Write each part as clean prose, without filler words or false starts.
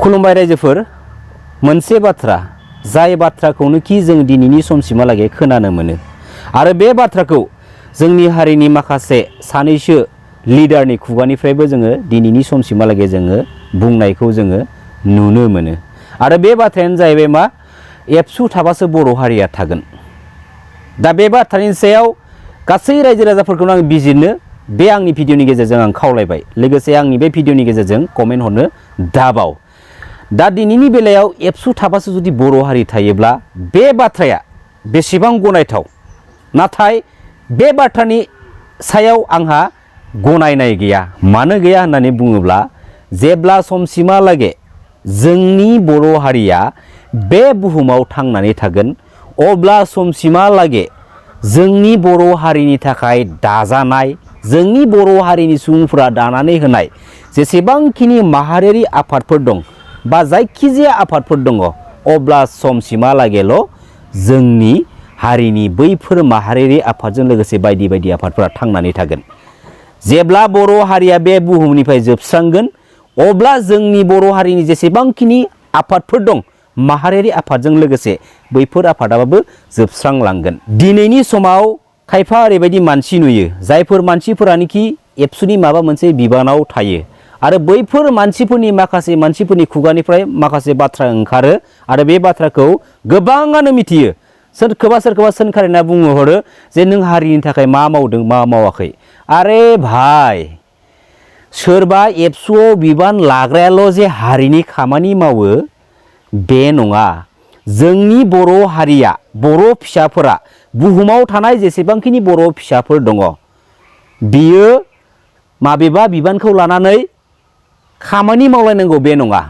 खुलुमबाय रायजोफोर मोनसे बाथ्रा जाय बाथ्राखौनोखि जों दिनैनि समसिमहालागै खोनानो मोनो आरो बे बाथ्राखौ जोंनि हारिनि माखासे सानैसो लिडारनि खुगानिफ्रायबो जोङो दिनैनि समसिमहालागै जोङो बुंनायखौ जोङो नुनो मोनो आरो बे बाथ्रायानो जाहैबाय मा एबसु थाबासो बर' हारिया थागोन। दा बे बाथ्रानि सायाव गासै रायजो राजाफोरखौनो आं बिजिरनो बे आंनि भिडिअनि गेजेरजों आं खावलायबाय। लोगोसे आंनि बे भिडिअनि गेजेरजों कमेन्ट हरनो दाबाव। दा दिनैनि बेलायाव एबसु थाबासो जुदि बर' हारि थायोब्ला बे बाथ्राया बेसेबां गनायथाव, नाथाय बे बाथ्रानि सायाव आंहा गनायनाय गैया। मानो गैया होननानै बुङोब्ला जेब्ला समसिमहालागै जोंनि बर' हारिया बे बुहुमाव थांनानै थागोन अब्ला समसिमहालागै जोंनि बर' हारिनि थाखाय दाजानाय, जोंनि बर' हारिनि सुबुंफोरा दानानै होनाय जेसेबांखिनि माहारियारि आफादफोर दं बा जायखिजाया आफादफोर दङ, अब्ला समसिमहालागैल' जोंनि हारिनि बैफोर माहारियारि आफादजों लोगोसे बायदि बायदि आफादफोरा थांनानै थागोन। जेब्ला बर' हारिया बे बुहुमनिफ्राय जोबस्रांगोन अब्ला जोंनि बर' हारिनि जेसेबांखिनि आफादफोर दं माहारियारि आफादजों लोगोसे बैफोर आफादाबो जोबस्रांलांगोन। दिनैनि समाव खायफा ओरैबायदि मानसि नुयो जायफोर मानसिफोरानोखि एबसुनि माबा मोनसे बिबानाव थायो आरो बैफोर मानसिफोरनि माखासे मानसिफोरनि खुगानिफ्राय माखासे बाथ्रा ओंखारो आरो बे बाथ्राखौ गोबाङानो मिथियो। सोरखौबा सोंखारिना बुंहरो जे नों हारिनि थाखाय मा मावदों मा मावाखै। आरे भाई, सोरबा एबसुआव बिबान लाग्रायाल' जे हारिनि खामानि मावो बे नङा। जोंनि बर' हारिया, बर' फिसाफोरा, बुहुमाव थानाय जेसेबांखिनि बर' फिसाफोर दङ बियो माबेबा बिबानखौ लानानै खामानि मावलायनांगौ बे नङा।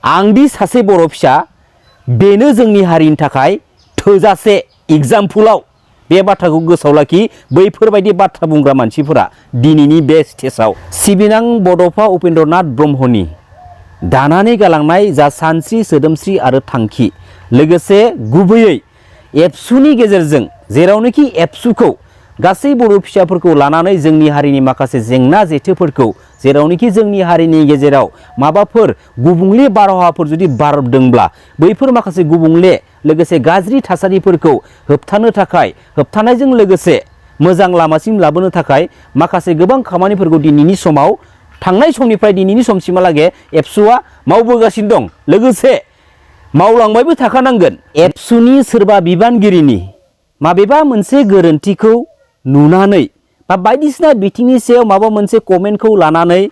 आंदि सासे बर' फिसा बेनो जोंनि हारिनि थाखाय थोजासे। एग्जामपुलाव बे बाथ्राखौ गोसोआव लाखि बैफोरबायदि बाथ्रा बुंग्रा मानसिफोरा दिनैनि बे स्टेजाव सिबिनां बड'फा उपेन्द्रनाथ ब्रह्मनि दानानै गालांनाय जा सानस्रि सोदोमस्रि आरो थांखि, लोगोसे गुबैयै एबसुनि गेजेरजों जेरावनोखि एबसुखौ गासै बर' फिसाफोरखौ लानानै जोंनि हारिनि माखासे जेंना जेथोफोरखौ, जेरावनोखि जोंनि हारिनि गेजेराव माबाफोर गुबुंले बारहावाफोर जुदि बारदोंब्ला बैफोर माखासे गुबुंले लोगोसे गाज्रि थासारिफोरखौ होबथानो थाखाय, होबथानायजों लोगोसे मोजां लामासिम लाबोनो थाखाय माखासे गोबां खामानिफोरखौ दिनैनि समाव, थांनाय समनिफ्राय दिनैनि समसिमहालागै एबसुआ मावबोगासिनो दं, लोगोसे मावलांबायबो थाखानांगोन। एबसुनि सोरबा बिबानगिरिनि माबेबा मोनसे गोरोन्थिखौ नुनानै बा बायदिसिना बिथिंनि सायाव माबा मोनसे कमेन्टखौ लानानै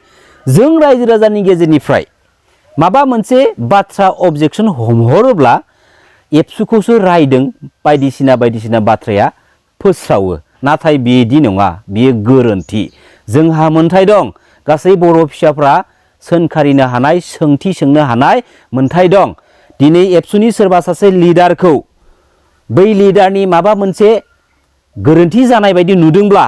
जों रायजो राजानि गेजेरनिफ्राय माबा मोनसे बाथ्रा अबजेक्सन हमहरोब्ला एबसुखौसो रायदों बायदिसिना बाथ्राया फोस्रावो। नाथाय बिदि नङा, बियो गोरोन्थि। जोंहा मोन्थाय दं, गासै बर' फिसाफ्रा सोंखारिनो हानाय, सोंथि सोंनो हानाय मोन्थाय दं। दिनै एबसुनि सोरबा सासे लिडारखौ बै लिडारनि माबा मोनसे गोरोन्थि जानाय बायदि नुदोंब्ला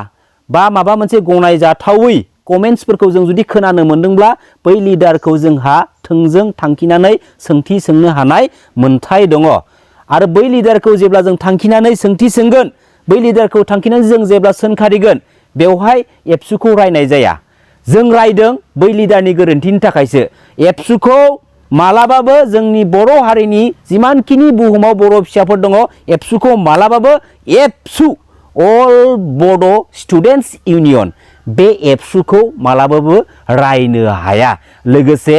बा माबा मोनसे गनायजाथावै कमेन्ट्सफोरखौ जों जुदि खोनानो मोनदोंब्ला बै लिडारखौ जोंहा थोंजों थांखिनानै सोंथि सोंनो हानाय मोन्थाय दङ। आरो बै लिडारखौ जेब्ला जों थांखिनानै सोंथि सोंगोन, बै लिडारखौ थांखिनानै जों जेब्ला सोंखारिगोन, बेवहाय एबसुखौ रायनाय जाया। जों रायदों बै लिडारनि गोरोन्थिनि थाखायसो। एबसुखौ मालाबाबो जोंनि बर' हारिनि जिमानखिनि बुहुमाव बर' फिसाफोर दङ एबसुखौ मालाबाबो एबसु अल बड' स्टुडेन्टस इउनियन बे एबसुखौ मालाबाबो रायनो हाया। लोगोसे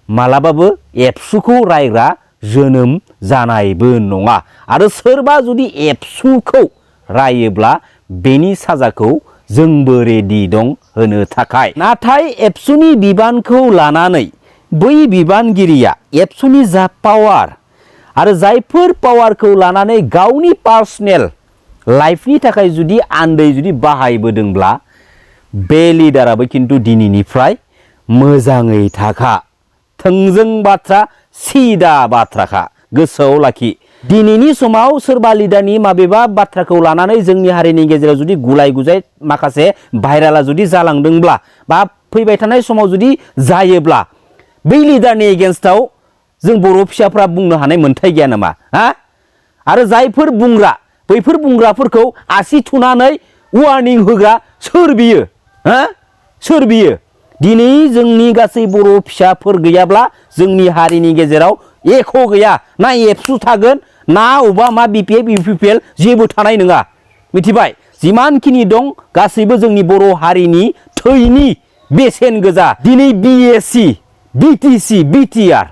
मालाबाबो एबसुखौ रायग्रा जोनोम जानायबो नङा। आरो सोरबा जुदि एबसुखौ रायोब्ला बेनि साजाखौ जोंबो रेडि दं होनो थाखाय। नाथाय एबसुनि बिबानखौ लानानै बै बिबानगिरिया एबसुनि जा पावार आरो जायफोर पावारखौ लानानै गावनि पार्सनेल लाइफनि थाखाय जुदि आन्दै जुदि बाहायबोदोंब्ला बे लिडाराबो खिन्थु दिनैनिफ्राय मोजाङै थाखा। थोंजों बाथ्रा, सिदा बाथ्राखा, गोसोआव लाखि। दिनैनि समाव सोरबा लिडारनि माबेबा बाथ्राखौ लानानै जोंनि हारिनि गेजेराव जुदि गुलाय गुजाय माखासे भाइराला जुदि जालांदोंब्ला बा फैबाय थानाय समाव जुदि जायोब्ला बै लिडारनि एगेन्स्टआव जों बर' फिसाफ्रा बुंनो हानाय मोन्थाय गैया नामा? आरो जायफोर बुंग्रा, बैफोर बुंग्राफोरखौ आसि थुनानै वार्निं होग्रा सोर बियो? सोर बियो? दिनै जोंनि गासै बर' फिसाफोर गैयाब्ला जोंनि हारिनि गेजेराव एख' गैया ना एबसु थागोन ना अबा मा बिपिएफ इउपिपिएल जेबो थानाय नङा मिथिबाय जिमानखिनि दं गासैबो जोंनि बर' हारिनि थैनि बेसेन गोजा दिनै बिएससि बिटिसि बिटिआर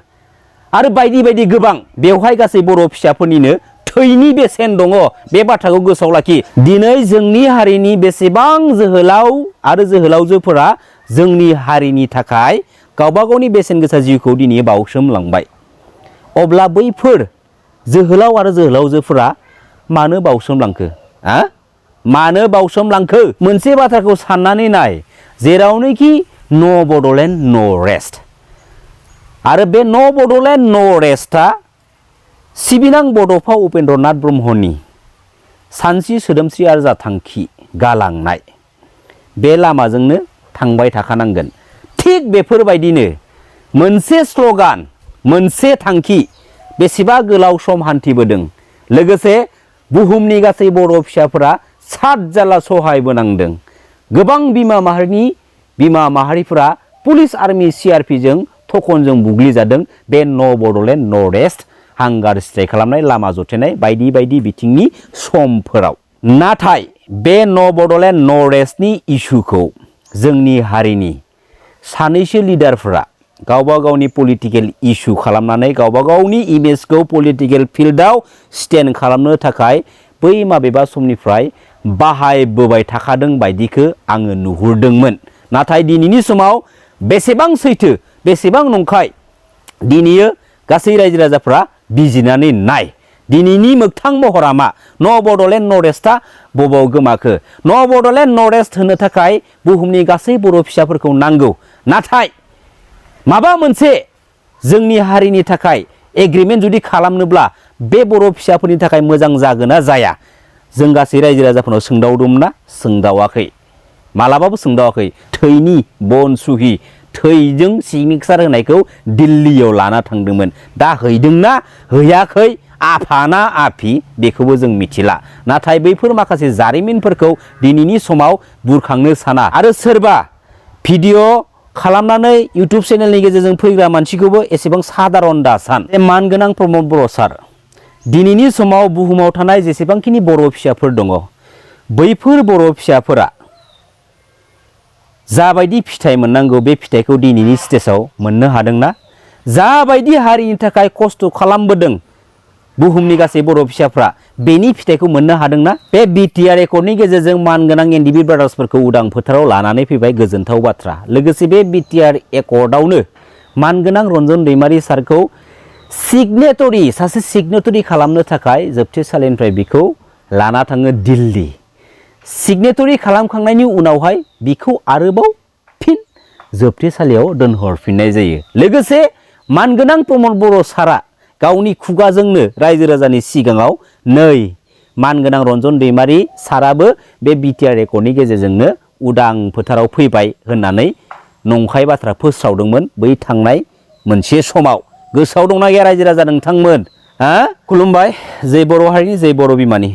आरो बायदि बायदि गोबां बेवहाय गासै बर' फिसाफोरनिनो थैनि बेसेन दङ बे बाथ्राखौ गोसोआव लाखि दिनै जोंनि हारिनि बेसेबां जोहोलाव आरो जोहोलावजोफोरा जोंनि हारिनि थाखाय गावबा गावनि बेसेन गोसा जिउखौ दिनै बावसोमलांबाय अब्ला बैफोर जोहोलाव आरो जोहोलावजोफोरा मानो बावसोमलांखो मानो बावसोमलांखो मोनसे बाथ्राखौ साननानै नाय जेरावनोखि न' बड'लेण्ड न' रेस्ट आरो बे न' बड'लेण्ड न' रेस्टआ सिबिनां बड'फा उपेन्द्रनाथ ब्रह्मनि सानस्रि सोदोमस्रि आरो जाथांखि गालांनाय बे लामाजोंनो थांबाय थाखानांगोन थिग बेफोरबायदिनो मोनसे स्ल'गान मोनसे थांखि बेसेबा गोलाव सम हान्थिबोदों लोगोसे बुहुमनि गासै बर' फिसाफोरा सात जारला सहायबोनांदों गोबां बिमा माहारिफोरा पुलिस आर्मि सिआरपिजों थखनजों बुग्लिजादों बे न' बड'लेण्ड न' रेस्ट हांगार स्ट्राइक खालामनाय लामा जथेनाय बायदि बायदि बिथिंनि समफोराव नाथाय बे न' बड'लेण्ड न' रेस्टनि इस्युखौ जोंनि हारिनि सानैसो लिडारफोरा गावबा गावनि पलिटिकेल इस्यु खालामनानै गावबा गावनि इमेजखौ पलिटिकेल फिल्डआव स्टेन्ड खालामनो थाखाय बै माबेबा समनिफ्राय बाहायबोबाय थाखादों बायदिखौ आङो नुहुरदोंमोन नाथाय दिनैनि समाव बेसेबां सैथो बेसेबां नंखाय दिनैयो गासै रायजो राजाफ्रा बिजिरनानै नाय दिनैनि मोगथां महरा मा न' बड'लेण्ड न' रेस्टआ बबाव गोमाखो न' बड'लेण्ड न' रेस्ट होनो थाखाय बुहुमनि गासै बर' फिसाफोरखौ नांगौ नाथाय माबा मोनसे जोंनि हारिनि थाखाय एग्रिमेन्ट जुदि खालामनोब्ला बे बर' फिसाफोरनि थाखाय मोजां जागोन ना जाया जों गासै रायजो राजाफोरनाव सोंदावदोंमोन ना सोंदावाखै मालाबाबो सोंदावाखै थैनि बन सुहि थैजों सिगनेसार होनायखौ दिल्लीयाव लाना थांदोंमोन दा हैदोंना हैयाखै आफाना आफि बेखौबो जों मिथिला नाथाय बैफोर माखासे जारिमिनफोरखौ दिनैनि समाव बुरखांनो साना आरो सोरबा भिडिअ खालामनानै इउटुब चेनेलनि गेजेरजों फैग्रा मानसिखौबो एसेबां साधारन दासान मानगोनां प्रमद बर' सार दिनैनि समाव बुहुमाव थानाय जेसेबांखिनि बर' फिसाफोर दङ बैफोर बर' फिसाफोरा जाबायदि फिथाइ मोननांगौ बे फिथाइखौ दिनैनि स्टेजाव मोननो हादोंना जाबायदि हारिनि थाखाय खस्थ' खालामबोदों बुहुमनि गासै बर' फिसाफ्रा बेनि फिथाइखौ मोननो हादोंना बे बिटिआर एकर्डनि गेजेरजों मानगोनां एनडिबि ब्रादार्सफोरखौ उदां फोथाराव लानानै फैबाय गोजोनथाव बाथ्रा लोगोसे बे बिटिआर एकर्डआवनो मानगोनां रन्जन दैमारि सारखौ सासे सिगनेटरि खालामनो थाखाय जोबथेसालिनिफ्राय बिखौ लाना थाङो दिल्ली सिगनेटरि खालामखांनायनि उनावहाय बिखौ आरोबाव फिन जोबथेसालियाव दोनहरफिननाय जायो लोगोसे मानगोनां प्रमद बर' सारा गावनि खुगाजोंनो रायजो राजानि सिगाङाव नै मानगोनां रन्जन दैमारि साराबो बे बिटिआर एकर्डनि गेजेरजोंनो उदां फोथाराव फैबाय होननानै नंखाय बाथ्रा फोस्रावदोंमोन बै थांनाय मोनसे समाव गोसोआव दंना गैया रायजो राजा नोंथांमोन खुलुमबाय जै बर' हारिनि जै बर' बिमानि